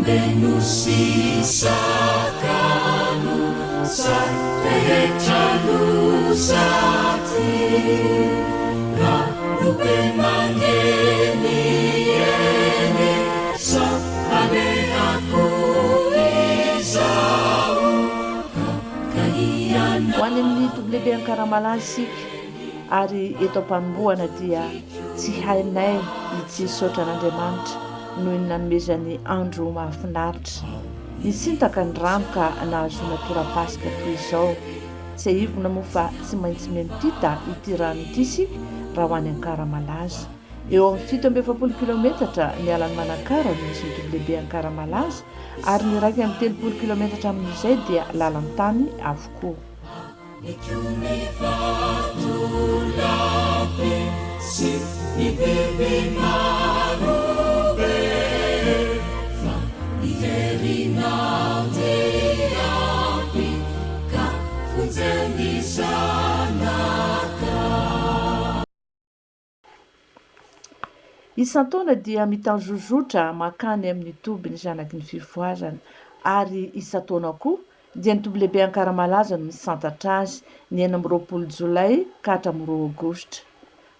Ho any amin'ny toby lehibe Ankaramalaza isika ary eto am-panombohana dia tsy hainay ny tsy hisaotra an'Andriamanitra noho ny nanomezany andro mahafinaritra. Nisintaka ny rano ka nahazoana torapasika toy izao. Tsiahivina moa fa tsy maintsy miampita ity rano ity isika raha ho any Ankaramalaza. Eo amin'ny 47 kilometatra miala an'i Manakara no misy ny toby lehibe Ankaramalaza ary ny 31 kilometatra amin'izay dia lalan-tany avokoa. Isan-taona dia mitanjozotra mankany amin'ny toby ny zanaky ny fifohazana ary isan-taona koa dia ny toby lehibe Ankaramalaza no misantatra azy ny 26 jolay ka hatramin'ny roa aogositra.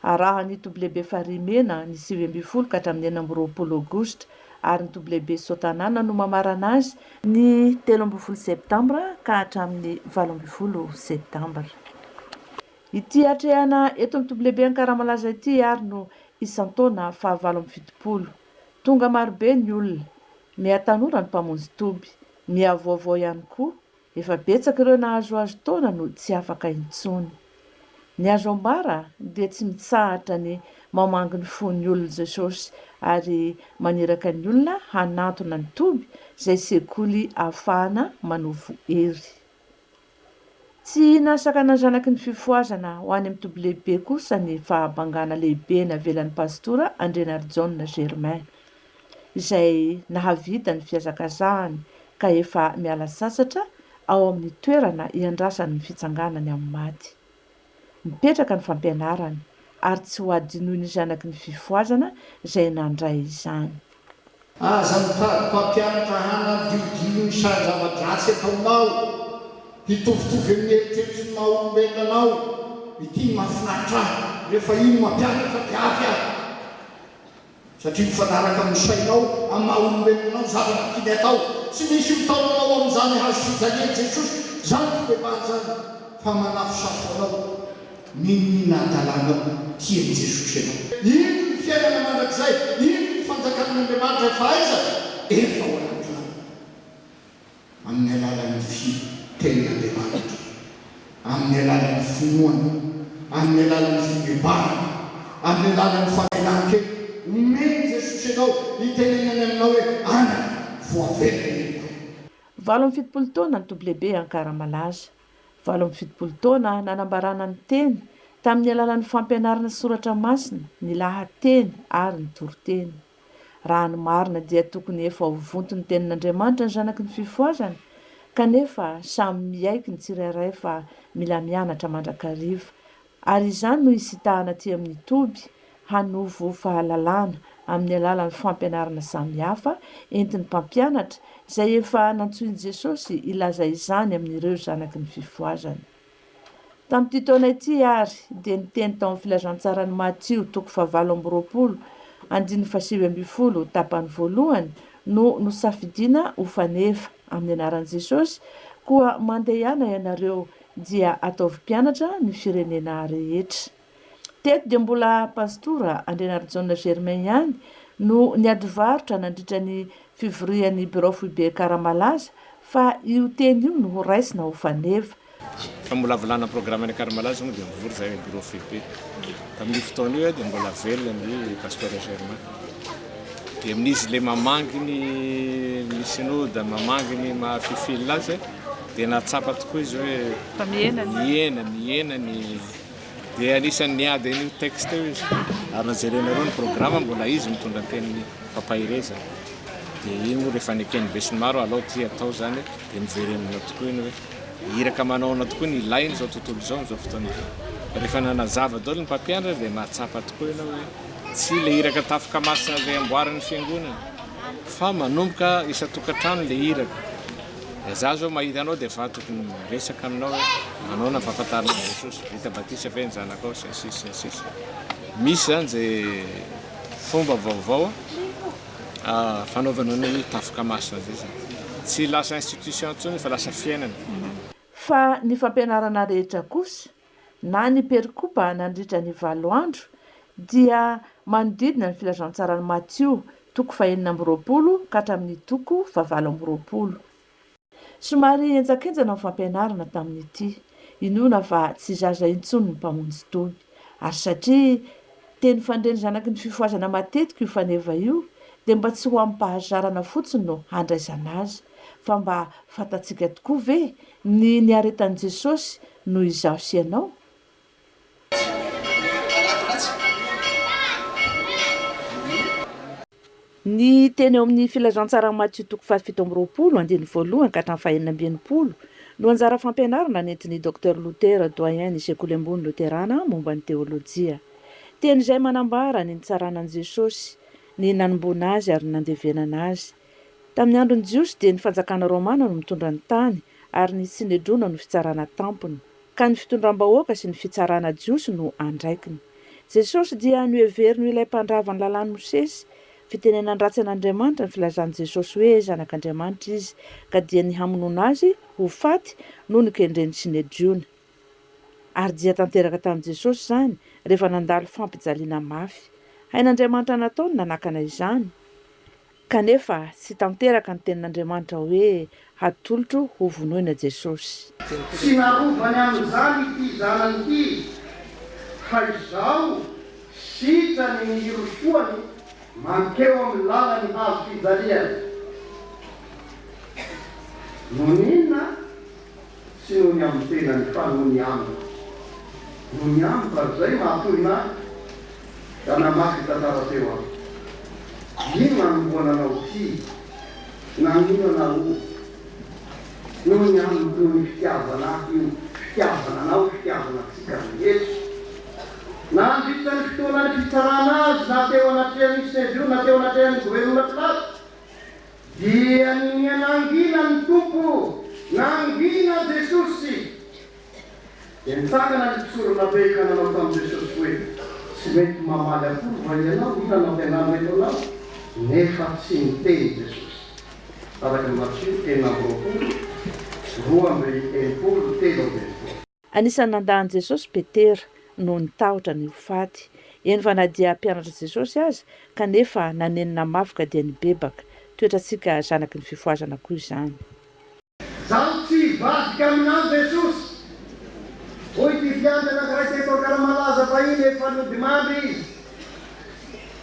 Arahan'ny toby lehibe Farihimena ny 19 ka hatramin'ny 26 aogositra ary ny toby lehibe Soatanàna no mamarana azy ny 13 septambra ka hatramin'ny 18 septambra. Ity atrehana eto amin'ny toby lehibe Ankaramalaza ity ary no isan-taona faha 78. Tonga marobe ny olona. Miha tanora ny mpamonjy toby. Miha vaovao ihany koa. Efa betsaka ireo nahazoazo taona no tsy afaka intsony. Ny azo ambara dia tsy mitsahatra ny mamangy ny fon'ny olona Jesosy ary maniraka ny olona hanantona ny toby izay sekoly ahafahana manovo hery. Tsy nahasakana ny zanaky ny fifohazana ho any amin'ny toby lehibe kosa ny fahabangana lehibe navelan'ny Pastora Andrianarijaona Germain, izay nahavita ny fihazakazahany ka efa miala sasatra ao amin'ny toerana iandrasany ny fitsanganany amin'ny maty. Mipetraka ny fampianarany ary tsy ho adinoin'ny zanaky ny fifohazana izay nandray izany. Aza mitady mpampianatra hanadiodio ny sarin-java-dratsy ataonao, hitovitovy amin'ny eritreritry ny maha-olombelona anao. Ity no mahafinaritra ahy, rehefa io no mampianatra dia avy aho. Satria mifanaraka amin'ny sainao, amin'ny maha-olombelona anao ny zavatra tiany hatao. Tsy misy mitaona anao amin'izany hazo fijalian'i Jesosy izany fibebahana izany, fa manafosafo anao n'inon'inona hadalanao tian'i Jesosy ianao. Ino ny fiainana mandrakizay? Ino ny fanjakan'Andriamanitra efa aiza? Efa ao anatinao. Amin'ny alalan'ny fi Tenin'Andriamanitra, amin'ny alalan'ny finoana, amin'ny alalan'ny fibebahana, amin'ny alalan'ny famelan-keloka omen'i Jesosy anao, hitenenany aminao hoe, Anaka, voavela ny helokao. 78 taona ny toby lehibe Ankaramalaza. 78 taona nanambarana ny teny tamin'ny alalan'ny fampianarana soratra masina, ny lahateny ary ny toriteny. Raha ny marina dia tokony efa ho vonton'ny tenin'Andriamanitra ny zanaky ny fifohazana, kanefa samy miaiky ny tsirairay fa mila mianatra mandrakariva, ary izany no hisintahana aty amin'ny toby hanovo fahalalana amin'ny alalan'ny fampianarana samihafa entin'ny mpampianatra izay efa nantsoin'i Jesosy hilaza izany amin'ireo zanaky ny fifohazana. Tamin'ity taona ity àry, dia niteny tao amin'ny Filazantsaran'i Matio, toko fahavalo amby roapolo, andininy fahasivy ambin'ny folo, tapany voalohany, no nosafidiana ho faneva, amin'ny anaran'i Jesosy, Koa mandehana ianareo, dia ataovy mpianatra ny firenena rehetra. Teto dia mbola Pastora Andrianarijaona Germain ihany no niady varotra nandritra ny fivorian'ny Birao Foibe Karamalaza fa io teny io no horaisina ho faneva. Famolavolana programme any Ankaramalaza moa dia mivory izahay any Bureau Foibe. Tamin'io fotoana io dia mbola velona ny Pasteur Germain. Dia amin'izy ilay mamangy ny ny synoda, mamangy ny maha fifil azy dia nahatsapa tokoa izy hoe Fa mihena ny. mihena, mihena ny dia anisan'ny niady an'io texte io izy. Ary raha jerenareo ny programme mbola izy mitondra ny tenin'ny Papa Irey izany. Dia iny moa rehefa neken'ny besinimaro alao ity atao izany dia noverenina tokoa iny hoe iraka manao ahoana tokoa ny ilaina izao tontolo izao amin'izao fotoana izao. Rehefa nanazava daholo ny mpampianatra dia mahatsapa tokoa ianao hoe tsy ilay iraka tafika masina ilay amboarin'ny fiangonana. Fa manomboka isan-tokantrano le iraka. Za zao mahita anao dia efa tokony miresaka aminao hoe manaona ny fahafantarana an'i Jesosy, vita batisa ve ny zanakao sy ny sisa sy ny sisa. Misy zany ze fomba vaovao fanaovana ny tafika masina zay zany. Tsy lasa institution intsony fa lasa fiainana. Fa ny fampianarana rehetra kosa, na ny perikopa nandritra ny valo andro, dia manodidina ny Filazantsaran'i Matio, toko fahenina amby 20 ka hatramin'ny toko fahavalo amby 20. Somary henjakenjana ny fampianarana tamin'ity. Inoana fa tsy zaza intsony ny mpamonjy toby. Ary satria teny fandre ny zanaky ny fifohazana matetika io faneva io, dia mba tsy ho amim-pahazarana fotsiny no handraisana azy, fa mba fantatsika tokoa ve ny niaretan'i Jesosy noho izaho sy ianao? Ny teny ao amin'ny Filazantsaran'i Matio toko fahafito amby 20, andininy voalohany ka hatramin'ny fahenina amby 60 no anjara fampianarana nentin'ny Docteur Luther, doyen ny Sekoly Ambony Loterana momba ny Teolojia. Teny izay manambara ny nitsarana an'i Jesosy, ny nanomboana Azy ary ny nandevenana Azy. Tamin'ny andron'ny Jiosy dia ny fanjakana romana no mitondra ny tany ary ny Synedrona no fitsarana tampony. Ka ny fitondram-bahoaka sy ny fitsarana jiosy no andraikiny. Jesosy dia noheveriny ho ilay mpandrava ny lalàn'i Mosesy. Fitenenan-dratsy an'Andriamanitra ny filazan'i Jesosy hoe Zanak'Andriamanitra izy, ka dia ny hamonoana azy ho faty no nokendren'ny Synedriona. Ary dia tanteraka tamin'i Jesosy izany rehefa nandalo fampijaliana mafy. Hain'Andriamanitra natao ny nanakana izany. Kanefa tsy tanteraka ny tenin'Andriamanitra hoe hatolotro ho vonoina Jesosy. Tsy narovany amin'izany ity zanany ity, fa izao sitrany ny hirosoany mankeo amin'ny lalan'ny hazo fijaliana. Noho ny inona? Tsy noho ny amin'ny tenany fa noho ny amiko. Noho ny amiko ary izay mahatohina ahy raha namaky ny tantara teo aho. Inona hanombohana anao ity? Naninona anao? Noho ny amiko, noho ny fitiavana ahy io, fitiavana anao, fitiavana antsika rehetra. Nandritra ny fotoanan'ny fitsarana azy na teo anatrehan'ny Synedriona na teo anatrehan'ny governora Pilato, Dia ninia nangina ny Tompo, nangina Jesosy. Dia nitsangana ny mpisoronabe ka nanao tamin'i Jesosy hoe, Tsy mety mamaly akory va Ianao? Inona no ampianarina eto Anao? Nefa tsy niteny Jesosy. Araka ny Matio 26, 62, 63. Anisan'ny nandà an'i Jesosy Petera, noho ny tahotra ny ho faty. Eny fa na dia mpianatr'i Jesosy aza, kanefa nanenina mafy ka dia nibebaka. Toetrantsika zanaky ny fifohazana koa izany. Zaho tsy hivadika aminao Jesosy, hoy ity mpiandry anankiray teto Ankaramalaza fahiny efa nodimandry izy.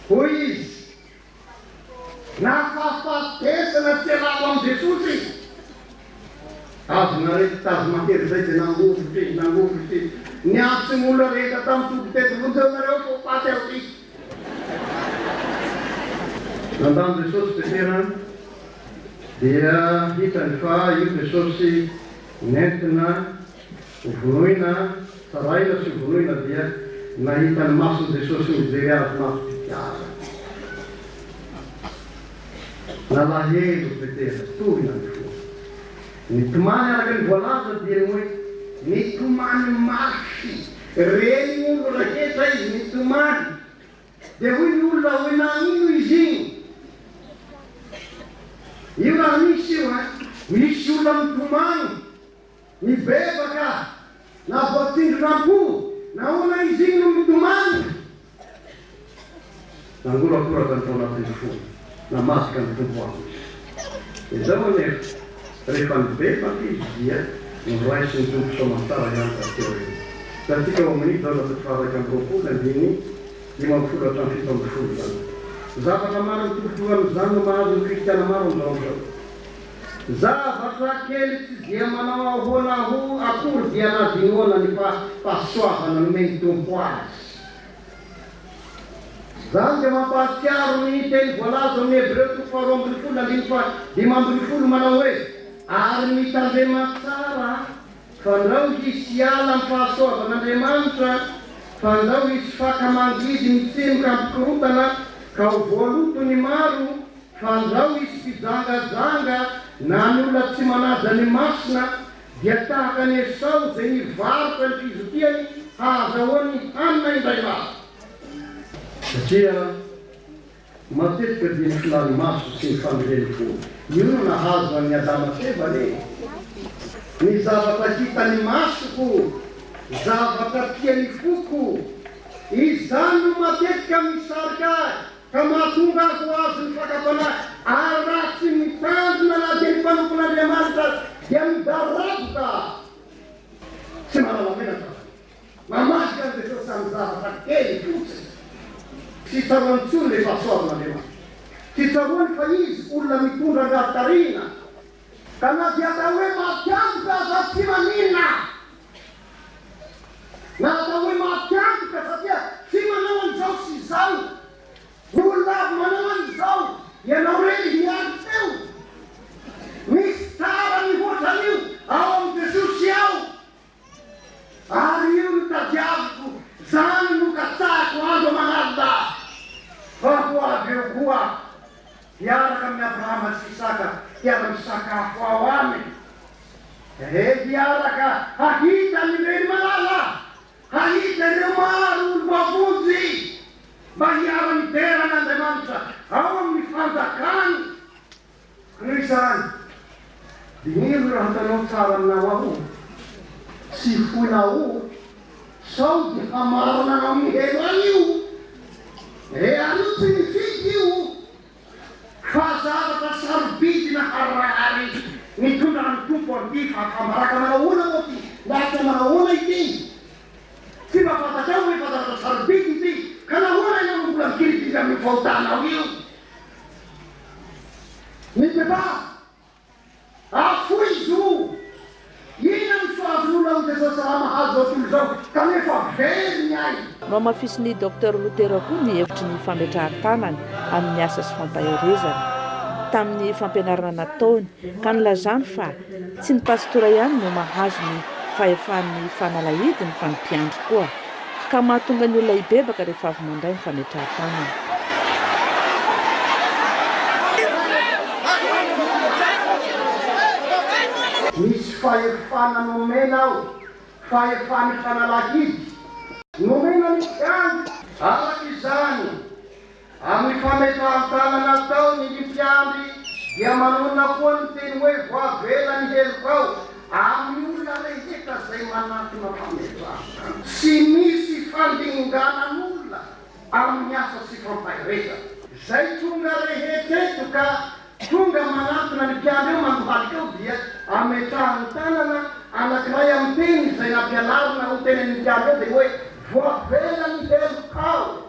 Hoy izy, Na fahafatesana tsy alako amin'i Jesosy. Azonareo tazo mahery izay dia nangovitra izy, nangovitra izy. Niantso ny olona rehetra tamin'ny toby teto, vonjeo nareo fa ho faty aho ty. Nandany Jesosy Petera dia hitany fa io Jesosy nentina Ho vonoina, tsaraina sy ho vonoina dia nahita ny mason'i Jesosy nijery azy maso-pitiavana. Nalahelo Petera, tohina ny fony. Nitomany araka ny voalaza dia ny hoe nitomany mafy, ren'ny olona rehetra izy nitomany. Dia hoy ny olona hoe nagnino izy igny? Io raha misy io ein, misy olona mitomany. Mibebaka na voatsindrona am-po, nahoana izy iny no mitomany? Nangorakoraka ny tao anatin'ny fony, namadika ny Tompo avo izy. Izao anefa, rehefa nibebaka izy dia noraisin'ny Tompo soamantsara ihany taty aoriana. Hitantsika ao amin'ny Jaona toko faha-21 andininy 50 hatramin'ny 17 izany. Zavatra maro mitovitovy amin'izany no mahazo ny kristiana maro amin'izao andro izao. Zavatra kely tsy dia manao ahoana ho akory dia nadinoana ny fahasoavana nomen'ny Tompo azy. Izany dia mampahatsiaro ny teny voalaza ao amin'ny Hebreo toko faharoa ambin'ny folo andininy faha-15 manao hoe, Ary mitandrema tsara fandrao hisy hiala amin'ny fahasoavan'Andriamanitra, fandrao hisy faka mangidy mitsimoka hampikorontana ka ho voaloto ny maro. Fandrao hisy mpijangajanga na ny olona tsy manaja ny masina dia tahaka an'i Esao izay nivarotra ny fizokiany hahazahoany hanina indray lahy. Satria matetika dia ny filan'ny maso sy ny fanirian'ny fo io no nahazo an'i Adama sy Eva anie. Ny zavatra hitan'ny masoko, zavatra tian'ny foko, izany no matetika misarika ahy. Ka mahatonga azy ho azon'ny fakam-panahy, ary raha tsy mitandrina na dia ny mpanompon'Andriamanitra aza dia midaraboka tsy mahalala menatra aza. Mamadika an'i Jesosy amin'ny zavatra kely fotsiny. Tsy tsaroany intsony ilay fahasoavan'Andriamanitra. Tsy tsaroany fa izy olona mitondra angady tarihina. Ka na dia atao hoe maty antoka aza tsy maninona. Na atao hoe maty antoka satria tsy manao an'izao sy izao. Ny olona avy manao an'izao, ianao irery hiandry teo. Misy tsara mihoatra an'io ao amin'i Jesosy ao. Ary io no tadiaviko, zany no katsahiko andro aman'alina. Fa ho avy eo koa aho, hiaraka amin'i Abrahama sy Isaka, hiara-misakafo ao aminy. He hiaraka hahita ny reny malala, hahita ireo maro olom-boavonjy, mba hiara-midera an'Andriamanitra ao amin'ny fanjakany. Noho izany, diniho raha hitanao tsara aminao aho, tsy foinao, sao dia hamarana anao ny helo any io. Re ary io tsy mifidy io, fa zavatra sarobidy naharihary nitondran'ny Tompo an'ity fahafaham-baraka manahoana moa ity, lahatra manahoana ity? Tsy mba fantatrao ve fa zavatra sarobidy ity, ka nahoana ianao no mbola mikiribiby amin'io fahotanao io? Mibebaha! Afoizo! Inona no soa azon'olona hoy Jesosy raha mahazo izao tontolo izao kanefa very ny ainy? Nohamafisin'ny Docteur Lotera koa ny hevitry ny fametrahan-tanana amin'ny asa sy fampaherezana, tamin'ny fampianarana nataony, ka nilazany fa tsy ny pastora ihany no mahazo ny fahefan'ny fanalahidiny fa ny mpiandry koa. Ka mahatonga ny olona hibebaka rehefa avy mandray ny fametrahan-tanana. Misy fahefana nomena aho, fahefan'ny fanalahidy nomena ny mpiandry. Araka izany, Amin'ny fametrahan-tanana ataony ny mpiandry dia manonona koa ny teny hoe voavela ny helokao amin'ny olona rehetra izay manatona fametrahan-tanana. Tsy misy fandinganan'olona amin'ny asa sy fampaherezana. Izay tonga rehetra eto ka tonga manatona ny mpiandry eo mandohalika eo dia ametrahany tanana anankiray amin'ny teny izay nampianarina ho tenenin'ny mpiandry eo dia hoe voavela ny helokao.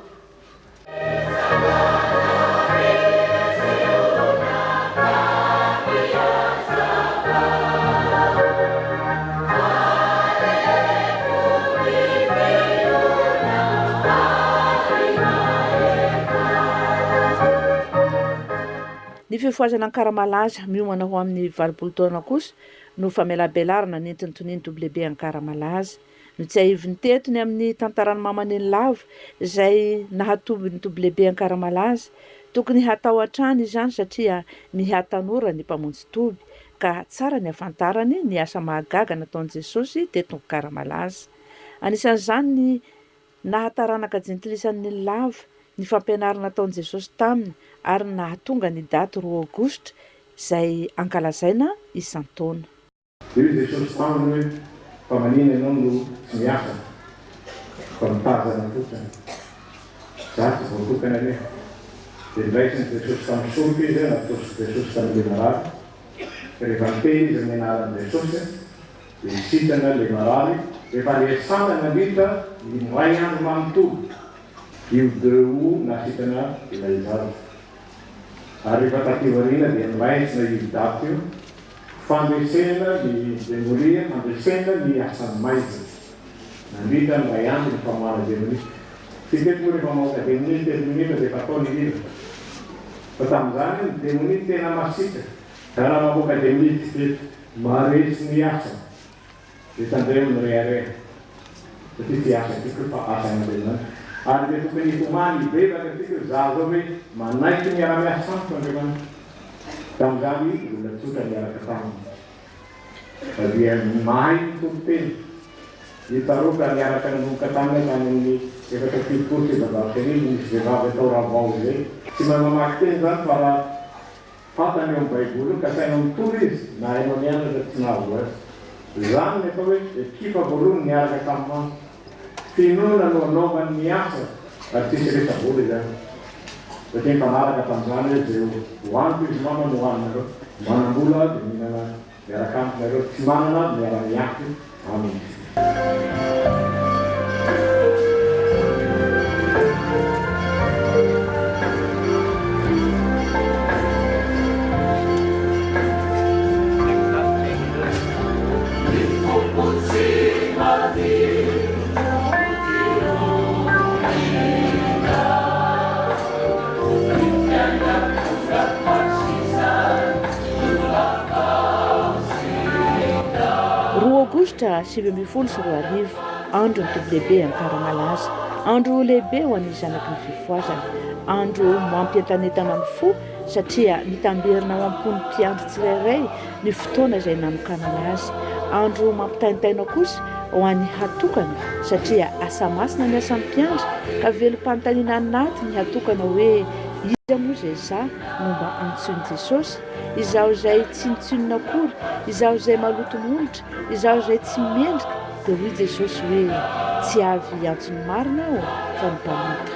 Ny fifohazana Ankaramalaza miomana ho amin'ny 80 taona kosa no famelabelarana nentin'ny tonian'ny WB Ankaramalaza. Notsiahiviny teto ny amin'ny tantaran'i Mama Nenilava izay nahatoby ny toby lehibe Ankaramalaza. Tokony hatao hatrany izany satria miha-tanora ny mpamonjy toby ka tsara ny hafantarany ny asa mahagaga nataon'i Jesosy teto Ankaramalaza. Anisan'izany ny naha-taranaka jentilisan'i Nenilava, ny fampianarana nataon'i Jesosy taminy ary ny nahatonga ny daty roa aogositra izay ankalazaina isan-taona. Dia hoy Jesosy taminy hoe, Fa manina ianao no tsy miasa, fa mitazana fotsiny? Izaho tsy voatokana anie. Dia noraisin'i Jesosy tamin'ny soroka izy, natosok'i Jesosy tamin'ilay marary. Ka rehefa niteny izy amin'ny anaran'i Jesosy, dia sitrana ilay marary. Rehefa niasana nandritra ny iray andro manontolo, io deux io nasitrana ilay zaza. Ary rehefa taty aoriana dia noraisina io daty io, fandresena ny demonia, fandresena ny asan'ny maizina. Nandritra ny iray andro ny famoahana demonia. Tsy teto moa rehefa mamoaka demonia telo minitra dia efa atao ny hira. Fa tamin'izany ny demonia tena masiaka. Ka raha mamoaka demonia tsy dia maharesy ny asany. Dia tandremo ny rehareha. Satria tsy asa tiako io fa asan'Andriamanitra. Ary dia tokony hitomany hibebaka isika hoe za zao ve manaiky miara-miasa amiko Andriamanitra? Tamin'izany olona tsotra niaraka taminy. Fa dia mahay mitory teny. Ny tsaroako niaraka nanomboka taminy aho tany amin'ny 1474 nisy vehivavy atao Ravao izay. Tsy mahay mamaky teny izany fa raha fantany eo amin'ny baiboly io ka asainao mitory izy na hainao nianatra tsy nahazo azy. Izany ny atao hoe ekipa voalohany niaraka tamin'i Mama. Finoana no anaovany ny asa ary tsisy resa-bola izany. Satria nifanaraka tamin'izany hoe izay hohaniko izy mama no hohaninareo. Manam-bola aho dia mihinana miaraka amiko nareo, tsy manana aho dia miara-miafy aminy. Roa aogositra 2019, andron'ny toby lehibe Ankaramalaza. Andro lehibe ho an'ny zanaky ny fifohazana. Andro mampientanentana ny fo satria mitamberina ao am-pon'ny mpiandry tsirairay ny fotoana izay nanokanana azy. Andro mampitaintaina kosa ho an'ny hatokana satria asa masina ny asan'ny mpiandry ka velom-panontaniana anaty ny hatokana hoe iza moa izay za no mba antsoin'i Jesosy? Izaho izay tsinontsinona akory, izaho izay maloto molotra, izaho izay tsy mendrika, dia hoy Jesosy hoe tsy avy hiantso ny marina aho fa ny mpanota.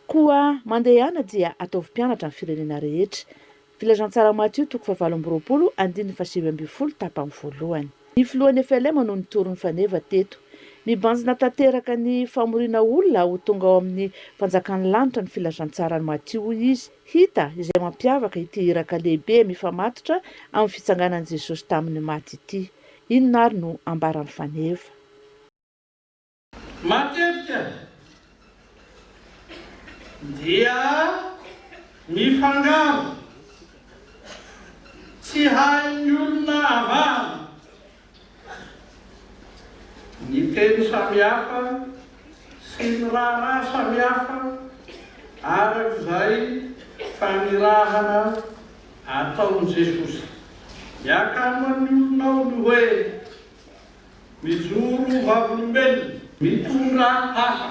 Koa mandehana dia ataovy mpianatra ny firenena rehetra. Filazantsara Matio toko fahavalo amby 20 andininy faha-19 tapany voalohany. Ny filohan'ny FLM no nitory ny faneva teto. Mibanjina tanteraka ny famoriana olona ho tonga ao amin'ny fanjakan'ny lanitra ny filazantsaran'i Matio hoy izy. Hita izay mampiavaka ity iraka lehibe mifamatotra amin'ny fitsanganan'i Jesosy tamin'ny maty ity. Inona ary no ambaran'ny faneva? Matetika dia mifangaro, tsy hain'ny olona avahana ny teny samihafa sy ny raharaha samihafa araka izay fanirahana ataon'i Jesosy. Miakamoan'ny olona ao ny hoe. Mijoro ho vavolombelona. Mitondra hafatra.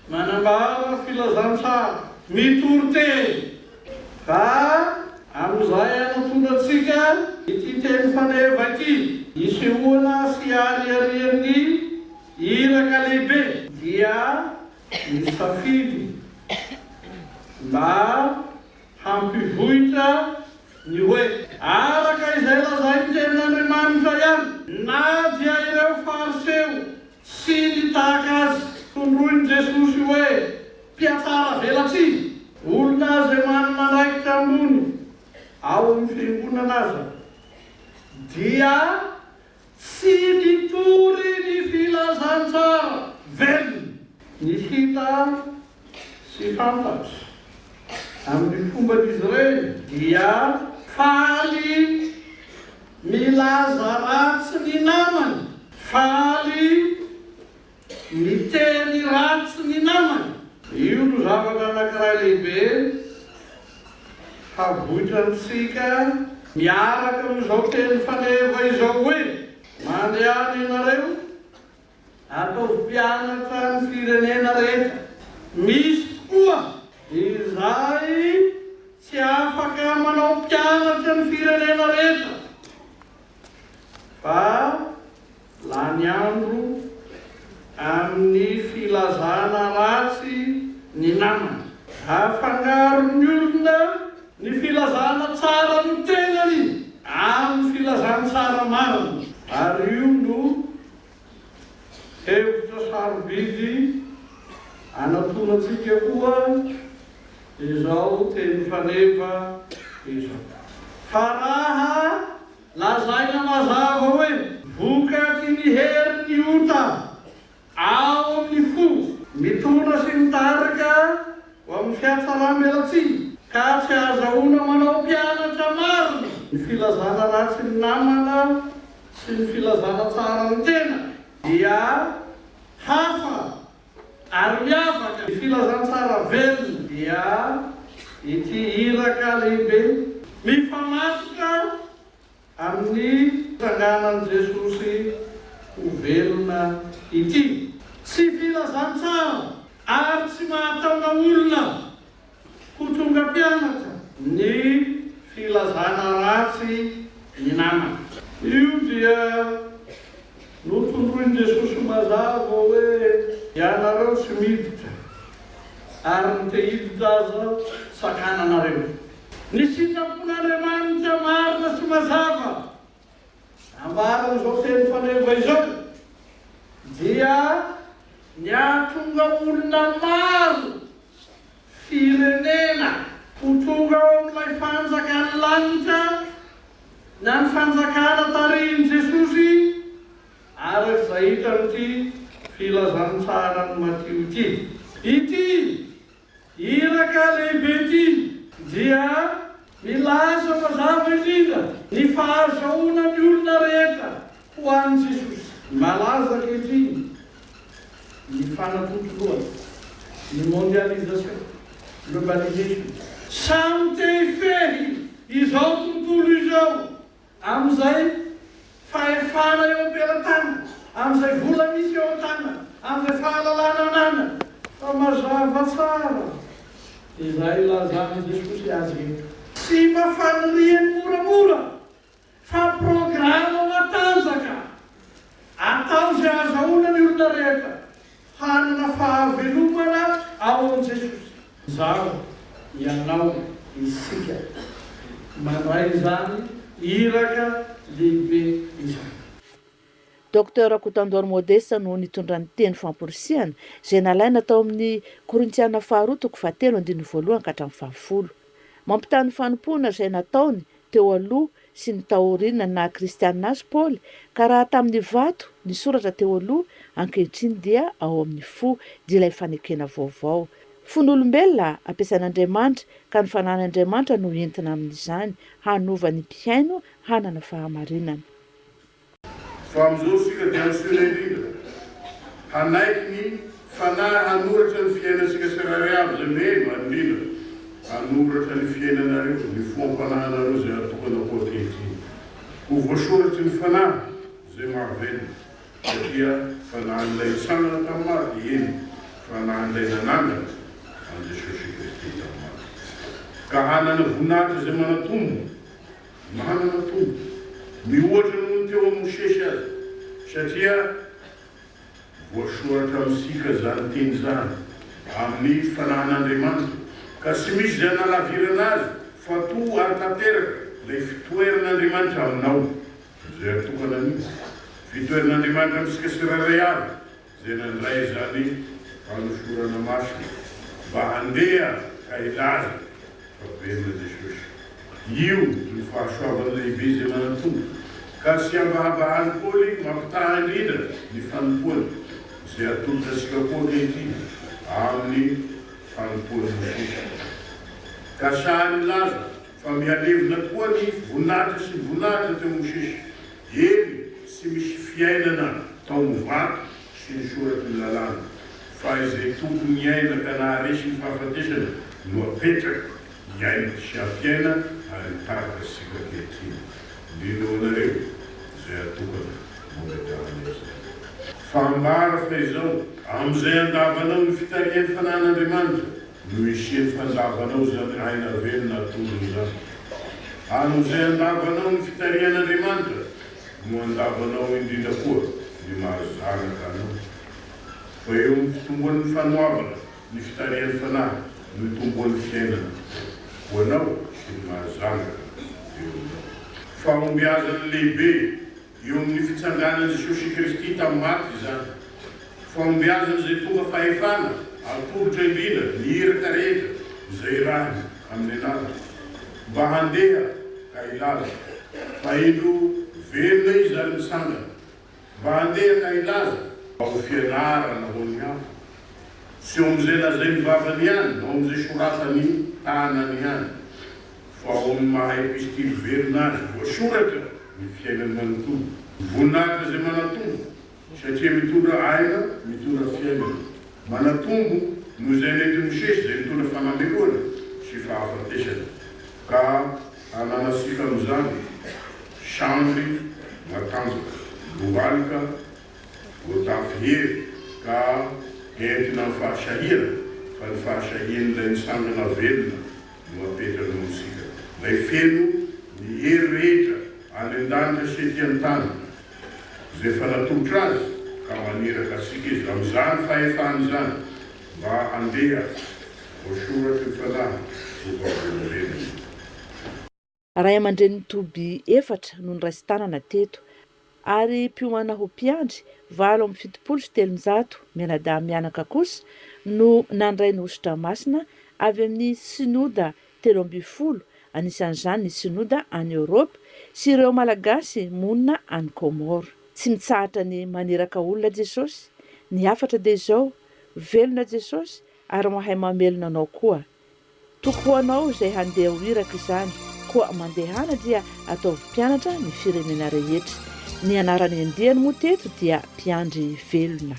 Manambara filazantsara. Mitory teny. Fa amin'izay anatondrantsika ity teny faneva ity, isehoana sy ariarian'ny iraka lehibe, dia nisafidy mba Hampivoitra ny hoe, araka izay lazain'ny Tenin'Andriamanitra ihany, na dia ireo Fariseo tsy nitahaka azy. Tondroin'i Jesosy hoe mpiatsara velatsihy, olona izay manana andraikitra ambony ao amin'ny fiangonana aza, dia Tsy nitory ny filazantsara velona. Ny hita sy fantatra amin'ny fomban'izy ireny dia faly milaza ratsy ny namany, faly Miteny ratsy ny namany. Io no zavatra anankiray lehibe havoitrantsika miaraka amin'izao teny faneva izao hoe, Mandehana ianareo, ataovy mpianatra ny firenena rehetra. Misy tokoa izay tsy afaka manao mpianatra ny firenena rehetra fa Lany andro amin'ny filazana ratsy ny namany. Afangaron'ny olona ny filazana tsara ny tenany amin'ny filazantsara marina. Ary io no hevitra sarobidy anatonantsika koa izao teny faneva izao. Fa raha Lazaina mazava hoe vokatry ny herin'ny ota ao amin'ny fo, mitondra sy mitarika ho amin'ny fihatsaram-belatsihy. ratsy ny namana sy ny filazana tsara ny tena dia hafa ary miavaka. Ny filazantsara velona dia ity iraka lehibe mifamatotra amin'ny fitsanganan'i Jesosy ho velona ity. Tsy filazantsara ary tsy mahataona olona ho tonga mpianatra ny filazana ratsy ny namana. Io dia notondroin'i Jesosy mazava hoe ianareo tsy miditra ary ny te hiditra aza sakananareo. Ny sitrapon'Andriamanitra marina sy mazava ambaran'izao teny faneva izao dia ny hahatonga olona maro, firenena, ho tonga ao amin'ilay fanjakan'ny lanitra na ny fanjakana tarihin'i Jesosy araka izay hita amin'ity filazantsaran'i Matio ity. Ity Iraka lehibe ity dia milaza mazava indrindra ny fahazahoana ny olona rehetra ho an'i Jesosy. Malaza ankehitriny ny fanatontoloana, ny mondialisation, globalisation. Samy te hifehy izao tontolo izao Amin'izay fahefana eo am-pelatanana, amin'izay vola misy eo an-tanana, amin'izay fahalalana ananana. Fa mazava tsara izay ilazan'i Jesosy azy eto. Tsy mba faniriany moramora fa programa matanjaka atao izay ahazahoana ny olona rehetra Hanana fahavelomana ao amin'i Jesosy. Izaho, ianao, isika. Mandray izany iraka lehibe izany. Docteur Rakotandoro Modeste no nitondra ny teny famporisihana, izay nalaina tao amin'ny Korintiana faharoa toko fahatelo andininy voalohany ka hatramin'ny fahafolo. Mampitaha ny fanompoana izay nataony teo aloha sy ny taoriana ny naha kristianina azy Paoly, ka raha tamin'ny vato ny soratra teo aloha, ankehitriny dia ao amin'ny fo, dia ilay fanekena vaovao. Fon'olombelona ampiasain'Andriamanitra, ka ny fanan'Andriamanitra no entina amin'izany, hanova ny mpihaino hanana fahamarinana. Fa amin'izao isika dia antsoina indrindra hanaiky ny Fanahy hanoratra ny fiainantsika tsirairay avy izay mino, ary indrindra hanoratra ny fiainanareo, ny foam-panahinareo izay atokana ho ankehitriny. Ho voasoratry ny Fanahy izay mahavelona, satria Fanahin'ilay nitsangana tamin'ny maty, eny, Fanahin'ilay nanangana an'i Jesosy Kristy tamin'ny maty, ka hanana voninahitra izay manatombo. Manana Tompo, mihoatra noho ny teo amin'i Mosesy aza, satria voasoratra amintsika izany teny izany amin'ny Fanahin'Andriamanitra, ka tsy misy izay hanalavirana azy, fa to ary tanteraka ilay fitoeran'Andriamanitra aminao, izay atokana anio. Fitoeran'Andriamanitra amintsika tsirairay avy. Izay nandray izany fanosorana masina mba handeha ka hilaza fa velona Jesosy. Io no fahasoavana lehibe izay manan-tompo, ka tsy ambahabahan'i Paoly mampitaha indrindra ny fanompoany, izay atolotra antsika koa ankehitriny, amin'ny fanompoan'i Mosesy. Ka sahy milaza fa mihalevona tokoa ny voninahitra sy ny voninahitra teo Mosesy. Eny, tsy misy fiainana tao amin'ny vato sy ny soratry ny lalàna, fa izay tokony hiaina ka naharesy ny fahafatesana no apetraka hiaina sy hampiaina ary hitarika antsika ankehitriny. Indrindra ho anareo izay atokana mametrahana izany. Fa ambara fa izao, amin'izay andavanao ny fitarihan'ny Fanahin'Andriamanitra, No hisian'ny fandavanao izany aina velona atolony izany. Ary amin'izay andavanao ny fitarihan'Andriamanitra no andavanao indrindra koa ny maha zanaka anao. Fa eo amin'ny fitomboan'ny fanoavana ny fitarihan'ny Fanahy no itomboan'ny fiainana ho anao sy ny maha zanaka eo aminao. Fahombiazana lehibe Eo amin'ny fitsanganan'i Jesosy Kristy tamin'ny maty izany. Fahombiazana izay tonga fahefana atolotra indrindra ny iraka rehetra izay irahiny amin'ny anarany, mba handeha ka hilaza fa indro velona Izy ary mitsangana, mba handeha ka hilaza, mba ho fianarana ho an'ny hafa, tsy eo amin'izay lazain'ny vavany ihany na ao amin'izay soratan'ny tanany ihany. Fa ao amin'ny maha epistily velona azy, voasoratra ny fiainany manontolo. Voninahitra izay manatombo, satria mitondra aina, mitondra fiainana. Manatombo noho izay nentin'i Mosesy izay nitondra fanamelohana sy fahafatesana. Ka hananasika amin'izany, sandry matanjaka, lohalika voatafy hery, ka entina amin'ny fahasahiana, fa ny fahasahian'ilay nitsangana velona no apetrany eo amintsika, ilay feno ny hery rehetra any an-danitra sy ety an-tany, izay efa natolotra azy, ka maniraka antsika izy amin'izany fahefana izany mba handeha voasoratry ny Fanahy ho vavolombelona. Ray aman-drenin'ny toby efatra no niraisin-tanana teto, ary mpiomana ho mpiandry 378 mianadahy mianaka kosa no nandray ny hosotra masina avy amin'ny Synoda 13, anisan'izany ny Synoda any Eoropa sy ireo Malagasy monina any Comores. Tsy mitsahatra ny maniraka olona Jesosy, ny hafatra dia izao, velona Jesosy ary mahay mamelona anao koa. Toko ho anao izay handeha ho iraka izany, koa mandehana dia ataovy mpianatra ny firenena rehetra. Ny anaran'ny andiany moa teto dia Mpiandry velona.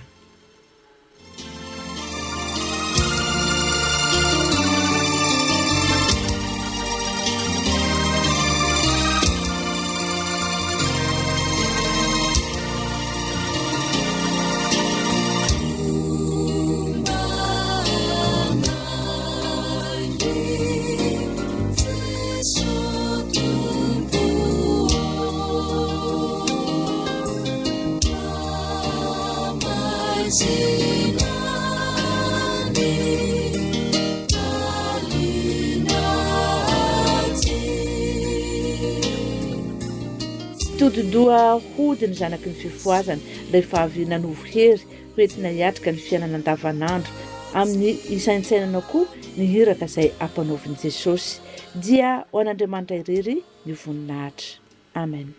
Todi-doha hody ny zanaky ny fifohazana rehefa avy nanovo hery ho entina hiatrika ny fiainana andavanandro, amin'ny hisaintsainana koa ny iraka izay ampanaovin'i Jesosy. Dia ho an'Andriamanitra irery ny voninahitra. Amen.